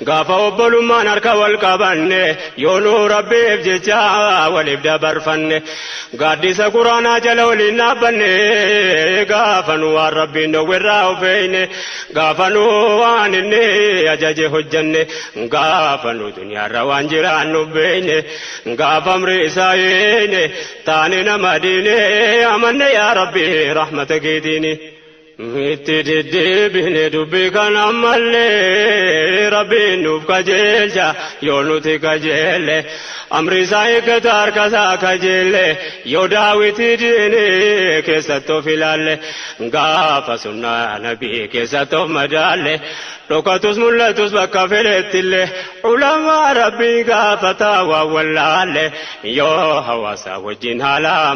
Gaafa obbolummaan harka wal qabanne, yoo nu Rabbiif jecha waliif dabarfanne, gaaddisa Quraanaa jala waliin dhaabbanne, gaafa nu waan Rabbiin dhowwerraa ofeeyne, gaafa nu waan inni ajaje hojjanne, gaafa nu duniyaarra waan jiraannu beeyne, gaafa amri isaa eeyne, taane nama diine amanne, yaa Rabbi rahmata keetiini. Itti deddeebine dubbii kana ammallee, Rabbiin nuuf qajeelcha yoo nuti qajeelle, amri isaa eeggata harka isaa kajeelle, yoo daawwitii diini keessatti of ilaalle, gaafa sunnaa nabii keessatti of madaalle, dhokatus mul'atus bakka fedhettillee ulamaa Rabbii gaafataa waan wallaalle, yoo hawaasa wajjin haala.